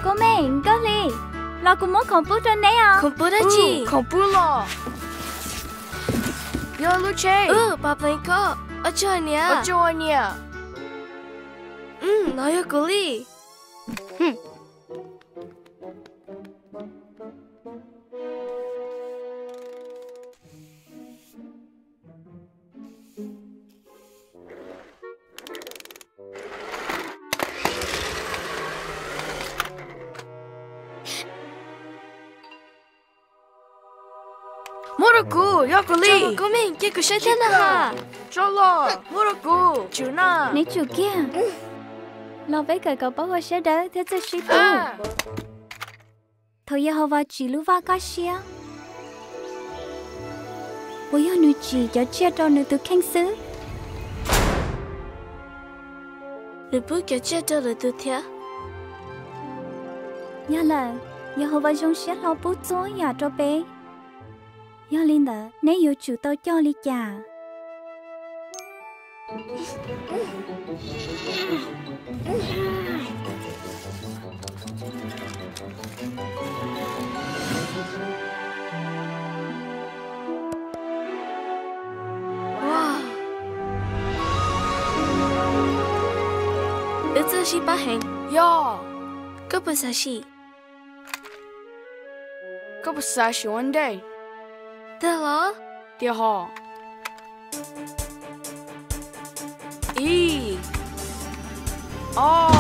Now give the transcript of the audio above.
Koob Meej, Nkauj Hli, los kuv muab khoom pub rau neb os. Khoom pub dab tsi? Khoom pub los? Yog lub tsheb. Ub, Pas Peev Koj, ua tsaug niam. Ua tsaug niam. Nov yog kuv li. Muab rau kuv, yog kuv li. Koob Meej, cia kuv saib thiab na ha. Tso los, muab rau kuv, tsum na. Neb tsum kiag. Los peb kawm kom paub ua siab dawb thiab txawj sib pub. Thaum Yehauvas tsim lub vaj kaj siab, puas yog nws tsim cov tsiaj rau nws tus kheej xwb? Nws pub cov tsiaj rau lwm tus thiab. Yog lawm, Yehauvas zoo siab hlo pub txhua yam rau peb. Yog li ntawd neb yuav tsum tau coj li cas? Wb txawj sib pab heev. Yog. Koj puas xav sim? Koj puas xav sim ua ntej? Tiag los? Tiag hos. Ib, ob.